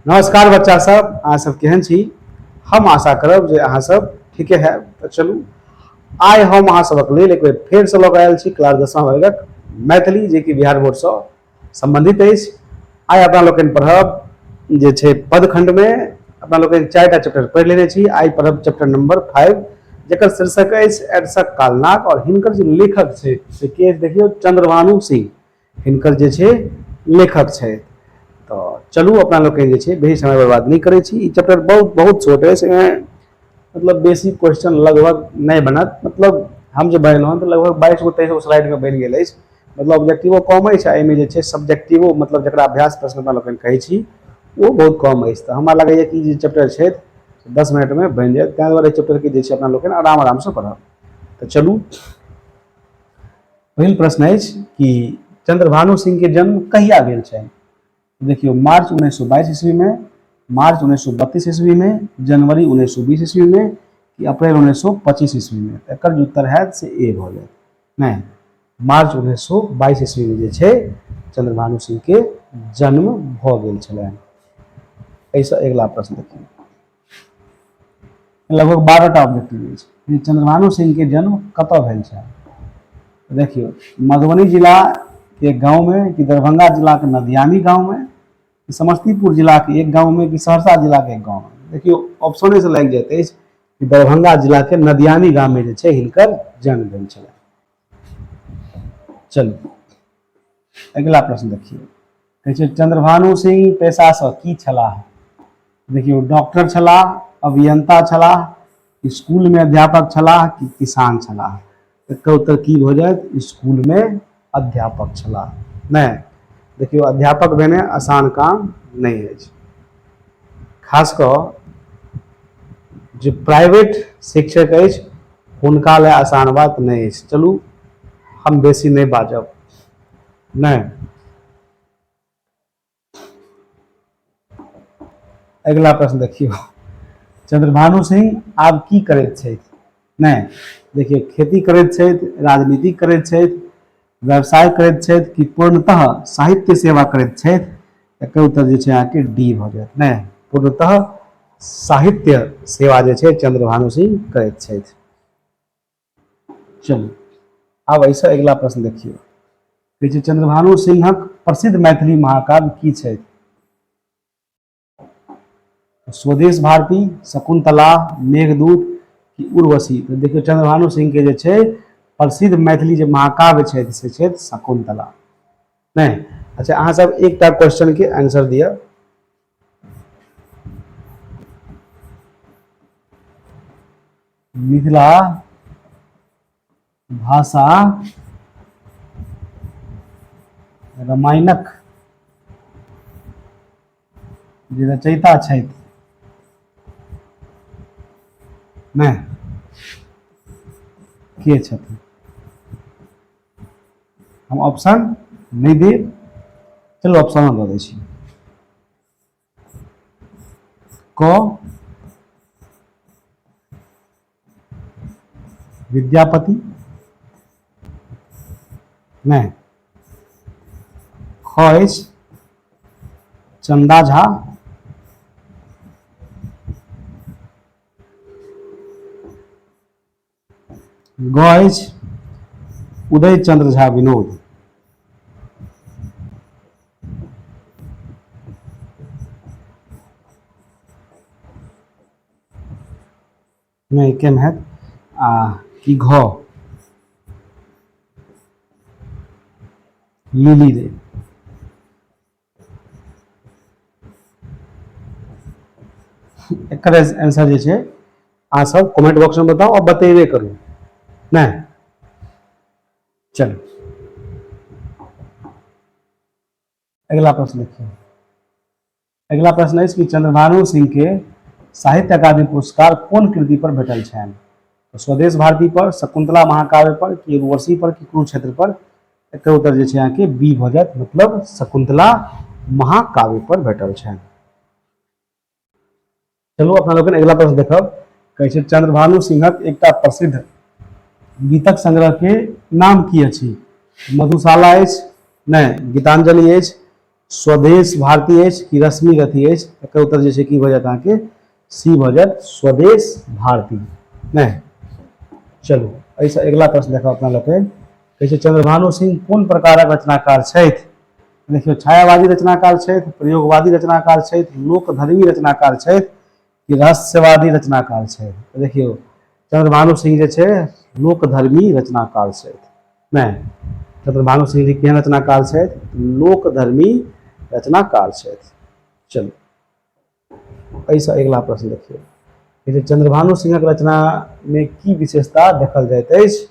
नमस्कार बच्चा सब, अहाँ सब केहन छी? हम आशा करब जे अहाँ सब ठीके है। तऽ चलू, आइ हम अहाँ सबक लेल एक बेर फेरसँ लऽ कऽ आयल छी क्लास 10वां वर्गक मैथिली, जेकि बिहार बोर्डसँ सम्बन्धित अछि। आइ अपना लोकनि पढ़ब जे छै पदखंडमे अपना लोकनि 4टा चैप्टर पढ़ि लेने छी। आइ पढ़ब चैप्टर नंबर 5, जकर शीर्षक अछि एड्सक कालनाग, और हिनकर जे लेखक छै से के अछि? देखियौ, चंद्रभानु सिंह हिनकर जे छै लेखक छथि। तऽ चलू, अपना लोकनि जे छै बेसी समय बर्बाद नहि करै छी। ई चैप्टर बहुत बहुत छोट अछि, एहिमे मतलब बेसी क्वेश्चन लगभग नहि बनत। मतलब हम जे बनेलहुँ हँ तऽ लगभग 22 गो 23 गो स्लाइडमे बनि गेल अछि। मतलब ऑब्जेक्टिवो कम अछि आ एहिमे जे छै सब्जेक्टिवो, मतलब जकरा अभ्यास प्रश्न अपना लोकनि कहै छी, ओ बहुत कम अछि। तऽ हमरा लगैए कि जे चैप्टर छै 10 मिनटमे बनि जायत, ताहि दुआरे चैप्टरके जे छै अपना लोकनि आराम आरामसँ पढ़ब। तऽ चलू, पहिल प्रश्न अछि कि चंद्रभानु सिंह के जन्म कहिया भेल छनि? देखियौ, मार्च 1922 ईस्वी में, मार्च 1932 ईस्वी में, जनवरी 1920 ईस्वी में कि अप्रैल 1925 ईस्वी में? एकर जे उत्तर हैत से ए भऽ जायत। नहि, मार्च 1922 ईस्वी में जे छै चंद्रभानु सिंह के जन्म भऽ गेल छलनि। एहिसँ अगिला प्रश्न देखियौ, लगभग 12टा ऑब्जेक्टिव अछि। चंद्रभानु सिंह के जन्म कतऽ भेल छल? देखियौ, मधुबनी जिला के गांव में कि दरभंगा जिला के नदियामी गांव में कि समस्तीपुर जिला के एक गांव में कि सहरसा जिला के एक गांव में? देखियौ, ऑप्शने से लागि जाइत अछि कि दरभंगा जिला के नदियामी गांव में जे छै हिनकर जन्म भेल छलै। चलू, अगिला प्रश्न देखियौ। कहै छै, चंद्रभानु सिंह पेशासँ की छलाह? देखियौ, डॉक्टर छलाह, अभियंता छलाह, स्कूलमे अध्यापक छलाह कि किसान छलाह? एकर उत्तर की भऽ जायत? स्कूलमे अध्यापक छलाह। नहि, देखियौ, अध्यापक भेने आसान काम नहि अछि, खास कऽ जे प्राइवेट शिक्षक अछि हुनका लए आसान बात नहि अछि। चलू, हम बेसी नहि बाजब। नहि, अगिला प्रश्न देखियौ, चंद्रभानु सिंह आब की करैत छथि? नहि, देखियौ, खेती करैत छथि, राजनीति करैत छथि, व्यवसाय करैत छथि कि पूर्णतः साहित्य सेवा करैत छथि? एकर उत्तर जे छै अहाँके डी भऽ जायत। नहि, पूर्णतः साहित्य सेवा जे छै चंद्रभानु सिंह करैत छथि। चलू, आब एहिसँ अगिला प्रश्न देखियौ। कहै छै, चंद्रभानु सिंहक प्रसिद्ध मैथिली महाकाव्य की छै? स्वदेश भारती, शकुंतला, मेघदूत कि उर्वशी? तऽ देखियौ, चंद्रभानु सिंह के जे छै प्रसिद्ध मैथिली जे महाकाव्य छै से छै शकुंतला। नहि, अच्छा, अहाँ सब एकटा क्वेश्चन के आंसर दिअ। मिथिला भाषा रामायणक जे रचयिता छथि, नहि, के छथिन? हम ऑप्शन नहि देब। चलू, ऑप्शन दऽ दै छी। क विद्यापति, नहि, ख अछि चंदा झा, ग अछि उदय चंद्र झा विनोद। नहि, केम हैत आ कि घ लिली रे। एकर आंसर जे छै अहाँ सब कमेंट बॉक्स में बताउ और बतेबे करू। नहि, चलू, अगला प्रश्न देखिए। अगिला प्रश्न अछि कि चंद्रभानु सिंह के साहित्य अकादमी पुरस्कार कोन कृति पर भेटल छनि? तऽ स्वदेश भारती पर, शकुंतला महाकाव्य पर कि उर्वशी पर कि कुरुक्षेत्र पर? एकर उत्तर जे छै अहाँके बी भऽ जायत, मतलब शकुंतला महाकाव्य पर भेटल छनि। चलू, अपना लोकनि अगिला प्रश्न देखब। कहै छै, चंद्रभानु सिंहक एकटा प्रसिद्ध गीतक संग्रह के नाम की अछि? मधुशाला अछि, नहि, गीतांजलि अछि, स्वदेश भारती अछि कि रश्मि रथी अछि? एकर उत्तर जे छै की भऽ जायत अहाँके? सी भऽ जायत, स्वदेश भारती। नहि, चलू एहिसँ अगिला प्रश्न देखब अपना लोकनि। कहै छै, चंद्रभानु सिंह कोन प्रकारक रचनाकार छथि? देखियौ, छायावादी रचनाकार छथि, प्रयोगवादी रचनाकार छथि, लोकधर्मी रचनाकार छथि कि रहस्यवादी रचनाकार छथि? तऽ देखियौ, चंद्रभानु सिंह जे छै लोकधर्मी रचनाकार छथि। नहि, चंद्रभानु सिंह जी केहन रचनाकार छथि? लोकधर्मी रचनाकार छथि। चलू, एहिसँ अगिला प्रश्न देखियौ। जे चंद्रभानु सिंहक रचनामे की विशेषता देखल जाइत अछि?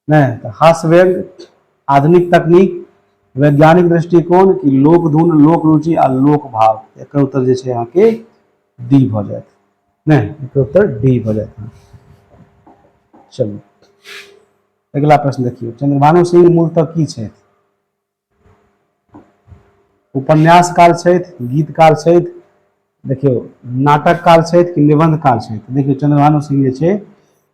नहि तऽ हास्य व्यंग, आधुनिक तकनीक, वैज्ञानिक दृष्टिकोण कि लोक धुन, लोक रुचि आ लोक भाव? एकर उत्तर जे छै अहाँके डी भऽ जायत। नहि, एकर उत्तर डी भऽ जायत। चलू, अगिला प्रश्न देखियौ। चंद्रभानु सिंह मूलतः की छथि? उपन्यासकार छथि, गीतकार छथि, देखियौ, नाटककार छथि कि निबंधकार छथि? देखियौ, चंद्रभानु सिंह जे छै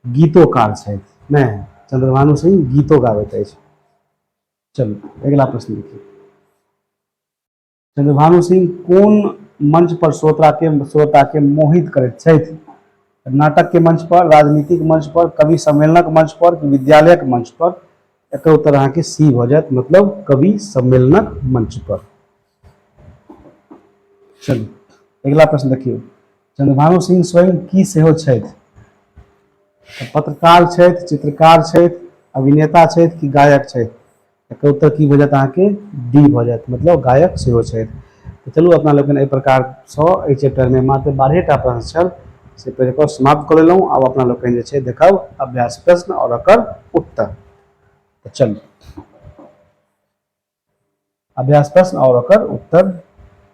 गीतोकार छथि। नहि, चंद्रभानु सिंह गीतो गाबैत अछि। चलू, अगिला प्रश्न देखियौ। चंद्रभानु सिंह कोन मंच पर श्रोता के मोहित करैत छथि? नाटक के मंच पर, राजनीतिक मंच पर, कवि सम्मेलनक मंच पर कि विद्यालयक मंच पर? एकर उत्तर अहाँके सी भऽ जायत, मतलब कवि सम्मेलनक मंच पर। चलू, अगिला प्रश्न देखियौ। चंद्रभानु सिंह स्वयं की सेहो छथि? पत्रकार छथि, चित्रकार छथि, अभिनेता छथि कि गायक छथि? एकर उत्तर की भऽ जायत अहाँके? डी भऽ जायत, मतलब गायक सेहो छथि। तऽ चलू, अपना लोकनि एहि प्रकारसँ एहि चैप्टरमे मात्र 12 टा प्रश्न छल, से पढ़ि कऽ समाप्त कऽ लेलहुँ। आब अपना लोकनि जे छै देखब अभ्यास प्रश्न आओर एकर उत्तर। तऽ चलू, अभ्यास प्रश्न आओर ओकर उत्तर।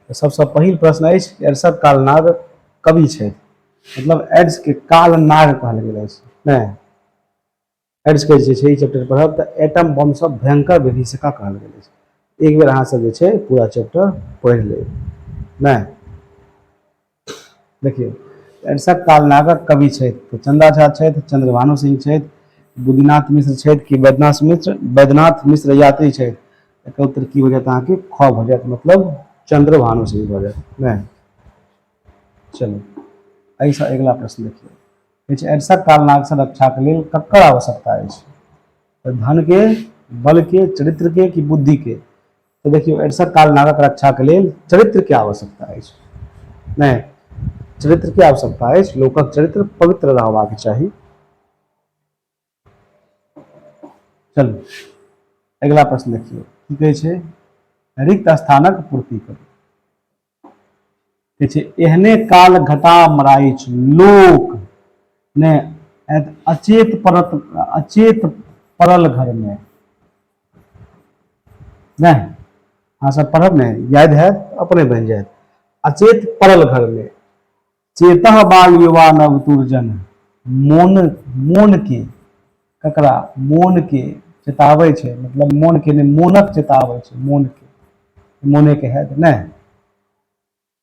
सबसँ पहिल प्रश्न अछि, एड्सक कालनाग कवि छथि। मतलब एड्सके कालनाग कहल गेल अछि। नहि, एड्सके जे छै ई चैप्टर पढ़ब तऽ एटम बमसँ भयंकर विभीषिका कहल गेल अछि। एक बेर अहाँ सब जे छै पूरा चैप्टर पढ़ि लेब। नहि, देखियौ, एड्सक कालनागक कवि छथि तऽ चंदा झा छथि, चंद्रभानु सिंह छथि, बुद्धिनाथ मिश्र छथि कि वैद्यनाथ मिश्र यात्री छथि? एकर उत्तर की हो जायत अहाँके? ख भऽ जायत, मतलब चंद्रभानु सिंह भऽ जायत। नहि, चलू, एहिसँ अगिला प्रश्न देखियौ। कहै छै, एड्सक कालनागसँ रक्षाके लेल ककर आवश्यकता अछि? तऽ धनके, बलके, चरित्रके कि बुद्धिके? तऽ देखियौ, एड्सक कालनागक रक्षाके लेल चरित्रके आवश्यकता अछि। नहि, चरित्रके आवश्यकता अछि। लोकक चरित्र पवित्र रहबाक चाही। चलू, अगिला प्रश्न देखियौ। की कहै छै? रिक्त स्थानक पूर्ति करू। कहै छै, एहने काल घटा मराइछ लोक ने अचेत परत अचेत पड़ल घरमे। नहि, अहाँ सब पढ़ब ने, याद हैत, अपने बनि जायत। अचेत पड़ल घरमे चेतः बाल युवा नव तुरजन। मोन मोन के ककरा? मोन के चेताबै छै, मतलब मोन के नहि, मोनक चेताबै छै। मोन के, मोने के हैत। नहि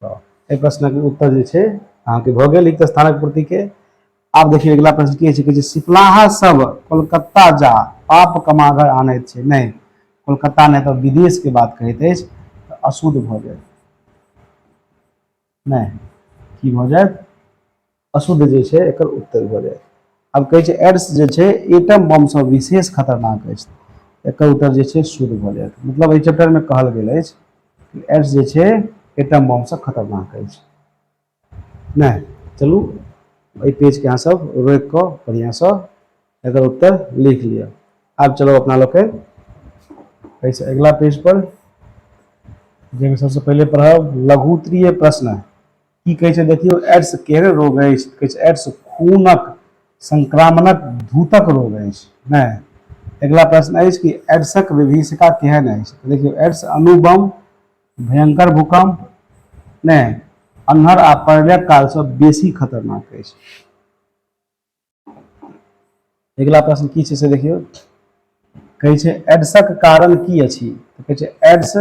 तऽ एहि प्रश्नक उत्तर जे छै अहाँके भऽ गेल रिक्त स्थानक पूर्तिके। आब देखियौ, अगिला प्रश्न की छै? कहै छै, सिपलाहा सब कोलकाता जा पाप कमा घर आनैत छै। नहि, कोलकाता नहि तऽ विदेशके बात कहैत अछि, तऽ अशुद्ध भऽ जायत। नहि, की भऽ जायत? अशुद्ध जे छै एकर उत्तर भऽ जायत। आब कहै छै, एड्स जे छै एटम बमसँ विशेष खतरनाक अछि। एकर उत्तर जे छै शुद्ध भऽ जायत, मतलब एहि चैप्टरमे कहल गेल अछि कि एड्स जे छै एटम बमसँ खतरनाक अछि। नहि, चलू, एहि पेजके अहाँ सब रोकि कऽ बढ़िआँसँ एकर उत्तर लिख लिअ। आब चलो अपना लोकनि एहिसँ अगिला पेज पर, जाहिमे सबसँ पहिले पढ़ब लघुत्तरीय प्रश्न। की कहै छै देखियौ। एड्स केहन रोग अछि? कहै छै, एड्स खूनक संक्रामणक धूतक रोग अछि। नहि, अगिला प्रश्न अछि कि एड्सक विभीषिका केहन अछि? देखियौ, एड्स अणुबम, भयंकर भूकंप, नहि, अन्हर आ प्रलयक कालसँ बेसी खतरनाक अछि। अगिला प्रश्न की छै से देखियौ। कहै छै, एड्सक कारण की अछि? तऽ कहै छै, एड्स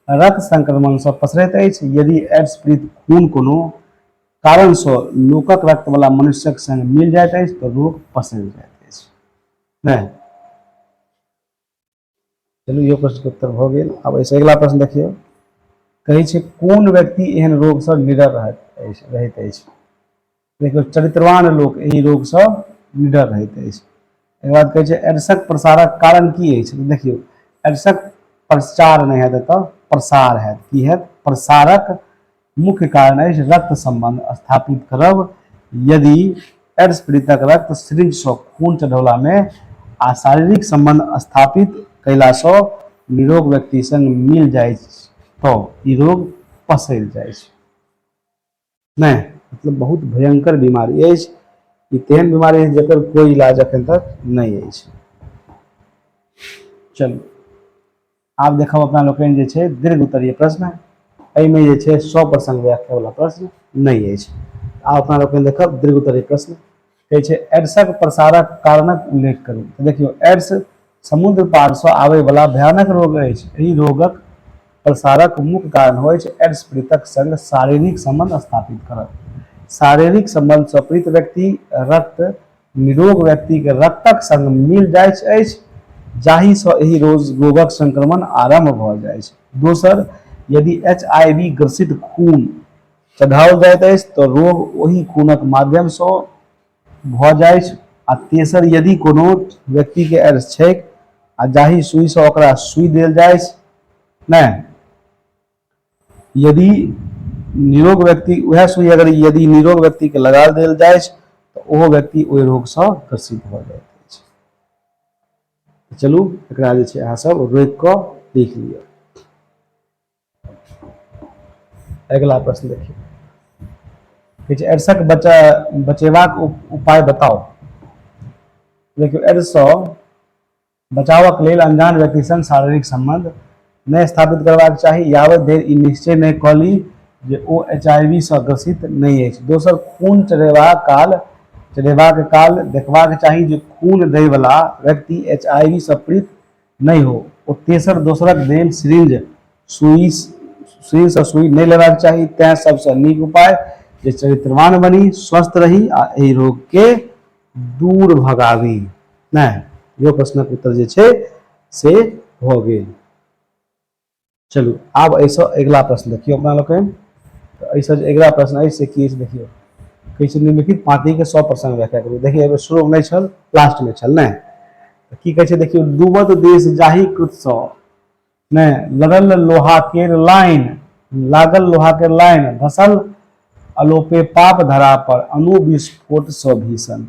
रक्त संक्रमणसँ पसरैत अछि। यदि एड्स पीड़ित खून कोनो कारणसँ लोकक रक्तवला मनुष्यक संग मिल जाइत अछि तऽ रोग पसरि जाइत अछि। नहि, चलू, इहो प्रश्नके उत्तर भऽ गेल। आब एहिसँ अगिला प्रश्न देखियौ। कहै छै कोन व्यक्ति एहन रोगसँ निडर रहैत अछि रहैत अछि? देखियौ, चरित्रवान लोक एहि रोगसँ निडर रहैत अछि। एकर बाद कहै छै एड्सक प्रसारक कारण की अछि? तऽ देखियौ, एड्सक प्रचार नहि हैत एतऽ, प्रसार हैत। की हैत? प्रसारक मुख्य कारण अछि रक्त संबंध स्थापित करब। यदि एड्स पीड़ितक रक्त सिरिंजसँ खून चढ़ौलामे आ शारीरिक संबंध स्थापित कयलासँ निरोग व्यक्ति संग मिल जाइत तऽ ई रोग पसरि जाइ छै। नहि मतलब बहुत भयंकर बीमारी अछि ई, तेहन बीमारी अछि जकर कोइ इलाज एखन तक नहि अछि। चलू, आब देखब अपना लोकनि जे छै दीर्घ उत्तरीय प्रश्न। एहिमे जे छै 100 प्रसंग व्याख्या वाला प्रश्न नहि अछि। आब अपना लोकनि देखब दीर्घ उत्तरीय प्रश्न। कहै छै एड्सक प्रसारक कारणक उल्लेख करू। तऽ देखियौ, एड्स समुद्र पारसँ आबयवला भयानक रोग अछि। एहि रोगक प्रसारक मुख्य कारण होइछ एड्स पीड़ितक संग शारीरिक संबंध स्थापित करब। शारीरिक संबंधसँ पीड़ित व्यक्ति रक्त निरोग व्यक्तिके रक्तक संग मिल जाइत अछि, जाहिसँ एहि रोज रोगक संक्रमण आरम्भ भऽ जाइछ। दोसर, यदि HIV ग्रसित खून चढ़ाओल जाइत अछि तऽ रोग ओहि खूनक माध्यमसँ भऽ जाइछ। आ तेसर, यदि कोनो व्यक्तिके एड्स छैक आ जाहि सुइसँ ओकरा सुइ देल जाइछ, नहि यदि निरोग व्यक्ति वएह सुइ अगर यदि निरोग व्यक्तिके लगा देल जाइछ तऽ ओहो व्यक्ति ओहि रोगसँ ग्रसित भऽ जाइत अछि। चलू, एकरा जे छै अहाँ सब रोकि कऽ लिख लिअ। अगिला प्रश्न देखियौ, कहै छै एड्सक बचेबाक उपाय बताउ। देखियौ, एड्ससँ बचावक लेल अनजान व्यक्ति संग शारीरिक संबंध नहि स्थापित करबाक चाही यावत धरि ई निश्चय नहि कऽ ली जे ओ HIV सँ ग्रसित नहि अछि। दोसर, खून चढ़ेबाक काल देखबाक चाही जे खून दैवला व्यक्ति HIV सँ पीड़ित नहि हो। ओ तेसर, दोसरक देल सिरिंज सुई सुईसँ सुई नहि लेबाक चाही। तेँ सबसँ नीक उपाय जे चरित्रवान बनी, स्वस्थ रही आ एहि रोगके दूर भगाबी। नहि, इहो प्रश्नक उत्तर जे छै से भऽ गेल। चलू, आब एहिसँ अगिला प्रश्न देखियौ अपना लोकनि। तऽ एहिसँ जे अगिला प्रश्न अछि से की अछि, देखियौ। कहै छै निम्नलिखित पाँतीके 100 प्रश्न व्याख्या करू। देखियौ, एहिमे शुरूमे नहि छल, लास्टमे छल। नहि तऽ की कहै छै देखियौ, डूबत देश जाहि कृतसँ नहि लड़ल लोहा केर लाइन, लागल लोहा केर लाइन, धसल अलोपे पाप धरा पर अणु विस्फोटसँ भीषण।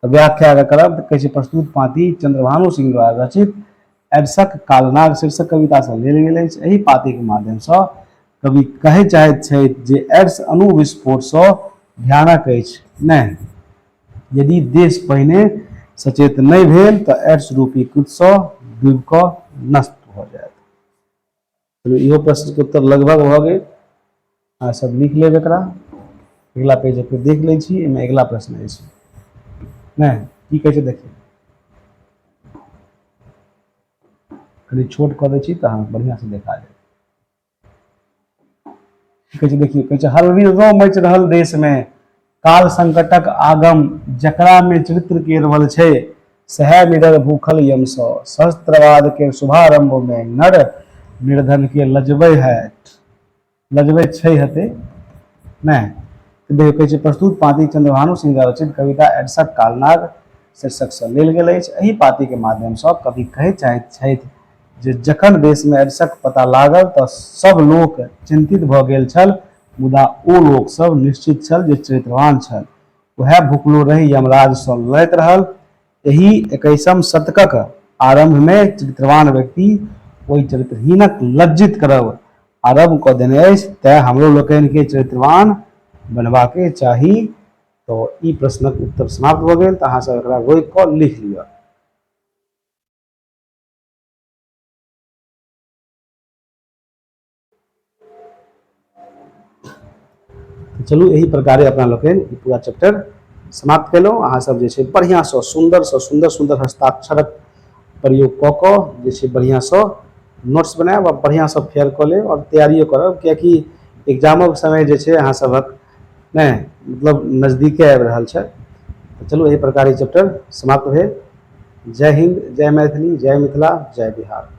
तऽ व्याख्या अगर करब तऽ कहै छै प्रस्तुत पाँती चंद्रभानु सिंह द्वारा रचित एड्सक कालनाग शीर्षक कवितासँ लेल गेल अछि। एहि पाँतीके माध्यमसँ कवि कहै चाहैत छथि जे एड्स अणु विस्फोटसँ भयानक अछि। नहि यदि देश पहिने सचेत नहि भेल तऽ एड्स रूपी कृतसँ डूबि कऽ नष्ट भऽ जायत। चलू, इहो प्रश्नके उत्तर लगभग भऽ गेल। अहाँ सब लिख लेब एकरा। अगिला पेज पर देख लै छी, एहिमे अगिला प्रश्न अछि। नहि, की कहै छै देखियौ, कनि छोट कऽ दै छी तऽ अहाँ बढ़िआँसँ देखा जायत। की कहै छै देखियौ, कहै छै हरविर्रो मचि रहल देशमे काल संकटक आगम, जकरा मे चरित्र के बल छै सएह निडर भूखल यमसँ, शस्त्रवाद के शुभारंभ मे नर निर्धन के लजबै है, लजबै छै हेतै। नहि तऽ देखियौ, कहै छै प्रस्तुत पाँति चंद्रभानु सिंह द्वारा रचित कविता एड्सक कालनाग शीर्षकसँ लेल गेल अछि। एहि पाँतिके माध्यमसँ कवि कहै चाहैत छथि जे जखन देशमे एड्सक पता लागल तऽ सभ लोक चिन्तित भऽ गेल छल, मुदा ओ लोकसभ निश्चित छल जे चरित्रवान छल, वएह भुखलो रहि यमराजसँ लड़ैत रहल। एहि 21म शतकक आरम्भमे चरित्रवान व्यक्ति ओहि चरित्रहीनक लज्जित करब आरम्भ कऽ देने अछि, तेँ हमरो लोकनिकेँ चरित्रवान बनबाके चाही। तऽ ई प्रश्नक उत्तर समाप्त भऽ गेल। तऽ अहाँसभ एकरा रोकि कऽ लिख लिअ। चलू, एहि प्रकारे अपना लोकनि ई पूरा चैप्टर समाप्त केलहुँ। अहाँसभ जे छै बढ़िआँसँ सुन्दरसँ सुन्दर सुन्दर हस्ताक्षरक प्रयोग कऽ कऽ जे छै बढ़िआँसँ नोट्स बनायब आ बढ़िआँसँ फेयर कऽ लेब आओर तैयारियो करब, कियाकि एग्जामक समय जे छै अहाँ सभक नहि मतलब नजदीके आबि रहल छै। तऽ चलू, एहि प्रकारे चैप्टर समाप्त भेल। जय हिन्द, जय मैथिली, जय मिथिला, जय बिहार।